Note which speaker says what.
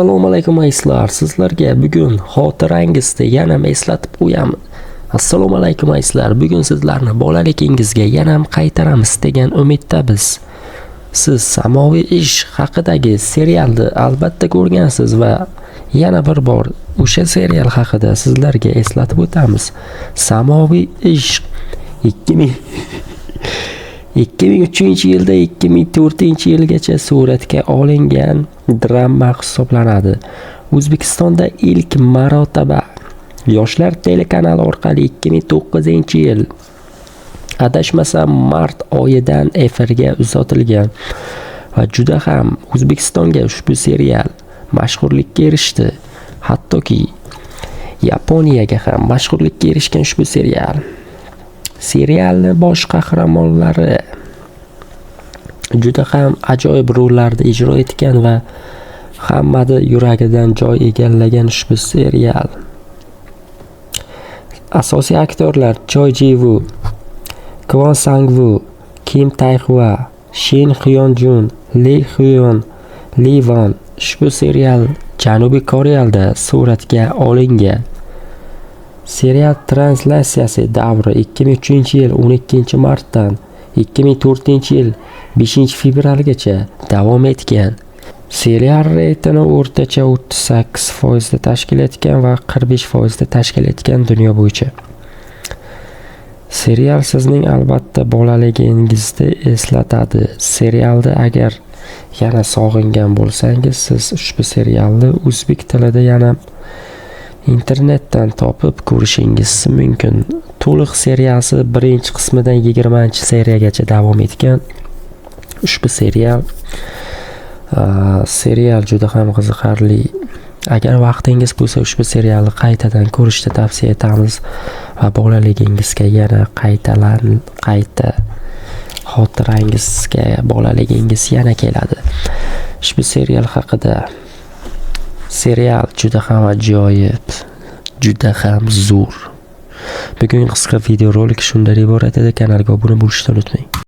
Speaker 1: Assalomu alaykum, azizlar. Sizlarga bugun xotirangizda yana eslatib qo'yamiz. Assalomu alaykum, azizlar. Bugun sizlarni bolaligingizga yana qaytaramiz degan umiddamiz. Siz Samoviy ishq haqidagi serialni albatta ko'rgansiz va yana bir bor o'sha serial haqida sizlarga eslatib o'tamiz. Samoviy ishq 2003-yilda 2004-yilgacha suratga olingan drama hisoblanadi. O'zbekistonda ilk marotaba Yoshlar telekanali orqali 2009-yil, adashmasam, mart oyidan efirga uzatilgan va juda ham O'zbekistonga ushbu serial mashhurlikka erishdi. Hattoki Yaponiyaga ham mashhurlikka erishgan ushbu serial. Serialni bosh qahramonlari juda ham ajoyib rollarda ijro etgan va hammani yuragidan joy egallagan ushbu serial. Asosiy aktyorlar: Choi Ji-woo, Kwon Sang-woo, Kim Tae-hwa, Shin Hyun-jun, Lee Hyun, Lee Won. Ushbu serial Janubiy Koreyada suratga olingan. Serial translyatsiyasi davri 2003-yil 12-martdan 2004-yil 5-fevralgacha davom etgan. Serial reytingi o'rtacha 38% ni tashkil etgan va 45% ni tashkil etgan dunyo bo'yicha. Serial sizning albatta bolaligingizni eslatadi. Serialni agar yana sog'ingan bo'lsangiz, siz ushbu serialni o'zbek tilida yana internetdan topib ko'rishingiz mumkin. To'liq seriyasi birinchi qismidan 20-seriyagacha davom etgan. Ushbu serial juda ham qiziqarli. Agar vaqtingiz bo'lsa, ushbu serialni qaytadan ko'rishni tavsiya etamiz va bolaligingizga yana qaytalan qayta xotirangizga bolaligingiz yana keladi. Ushbu serial haqida, serial juda ham ajoyib, juda ham zo'r. Bugun qisqa videorolik shundan iborat edi. Kanalga obuna bo'lishni unutmang.